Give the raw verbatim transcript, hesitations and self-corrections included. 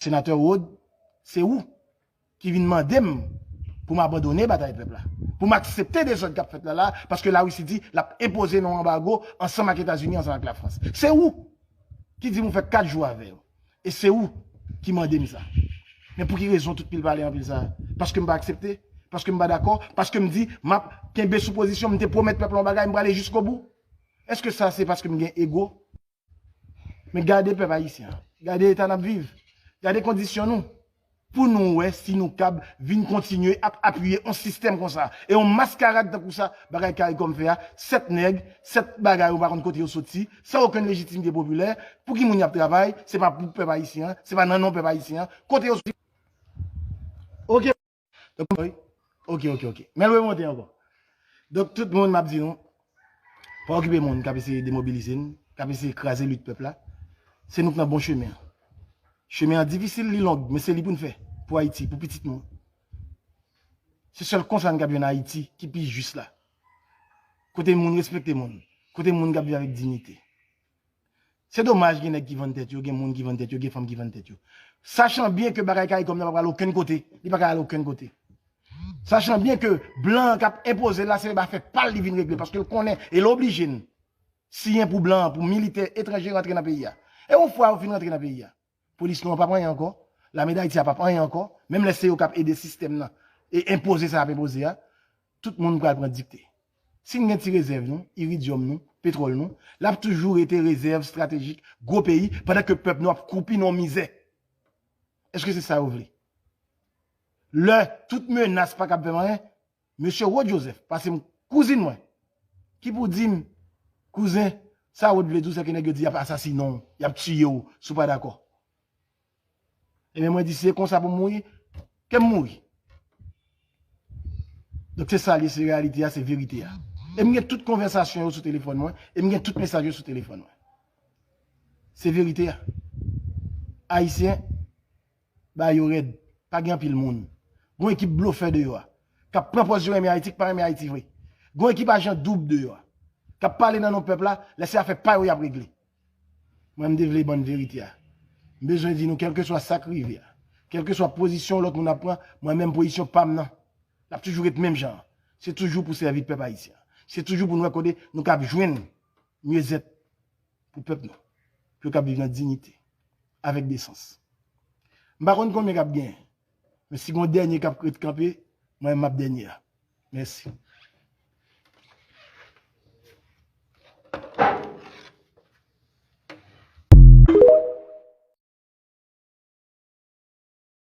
Senatè Rod, se ou ki vin mande m pou m abandone batay pèp la, pou m aksepte dezòd k ap fèt la la, paske Larisi di l ap enpoze yon anbago ansanm ak Etazini, ansanm ak Lafrans. Se ou ki di m ou fè kat jou avè yo. E se ou ki mande m sa. Men pou ki rezon tout pil pale anpil sa? Paske m pa aksepte? Paske m pa dakò? Paske m di m ap kenbe sou pozisyon m, m te pwomèt pèp la yon bagay, m prale jiskobou? Èske sa se paske m gen ego? Men gade pèp ayisyen an. Gade eta n ap viv. Gade kondisyon nou. Pou nou wè si nou kab vin kontinye ap apiye yon sistèm konsa. E yon maskarad tankou sa, bagay CARICOM fè a, sèt nèg, sèt bagay, ou pa konn kote yo soti, san okenn lejitimite popilè. Pou ki moun y ap travay? Se pa pou pèp ayisyen an, se pa nan non pèp ayisyen an. Kote yo soti? Oke. Donk, wi. Oke, oke, oke. Men l remonte ankò. Donk, tout moun, m ap di nou, pa okipe moun k ap eseye demobilize n, k ap eseye kraze lit pèp la. Se nou k nan bon chemen an. Chemen an difisil, li long, men se li pou n fè. Pou Ayiti, pou pitit nou. Se sèl konsa n kab jwenn Ayiti ki pi jis la. Kote moun respekte moun. Kote moun kab viv avèk diyite. Se domaj gen nèg ki vann tèt yo, gen moun ki vann tèt yo, gen fanm ki vann tèt yo. Sachan byen ke bagay CARICOM nan pa pral okenn kote. Li pa ka al okenn kote. Sachan byen ke blan an k ap enpoze l la, se ba fè pa l li vin regle, paske l konnen, e l oblije n siyen pou blan an, pou militè etranje rantre nan peyi a. E yon fwa yo fin rantre nan peyi a, polis nou an p ap anyen ankò, lame Dayiti a p ap anyen ankò, menm lè se yo k ap ede sistèm nan e enpoze sa y ap enpoze a, tout moun pral pran dikte. Si n gen ti rezèv nou, iridyòm nou, petwòl nou, l ap toujou rete rezèv estratejik gwo peyi, pandan ke pèp nou ap kwoupi nan mizè. Èske se sa yo vle? Lè tout menas pa kab fè m anyen, mesye Rod Joseph, pase m kouzin mwen, ki pou di m, kouzen, sa Rod vle di w, se ke nèg yo di y ap asasinen w, y ap tiye w, si w pa dakò. Ebyen, mwen di, si se konsa pou m mouri, ke m mouri. Donk, se sa l ye, se reyalite a, se verite a. E m gen tout konvèsasyon yo sou telefòn mwen, e m gen tout mesaj yo sou telefòn mwen. Se verite a. Ayisyen, ba yo rèd. Pa gen anpil moun. Gon ekip blofè deyò a, k ap pran pòz yo renmen Ayiti, k pa renmen Ayiti vre. Gon ekip ajan doub deyò a, k ap pale nan non pèp la, lè se afè pa yo y ap regle. Mwen, m te vle bann verite a. M bezwen di nou, kèlkeswa sa k rive a, kèlkeswa pozisyon lòt moun ap pran, mwen menm pozisyon pa m nan, l ap toujou ret menm jan an. Se toujou pou sèvi pèp ayisyen an. Se toujou pou n wè kote nou kab jwenn myezèt pou pèp nou, pou yo kab viv nan diyite, avèk desans. M pa konn konbyen k ap genyen, men si gon dènye k ap ret kanpe, mwen, m ap dènye a. Mèsi.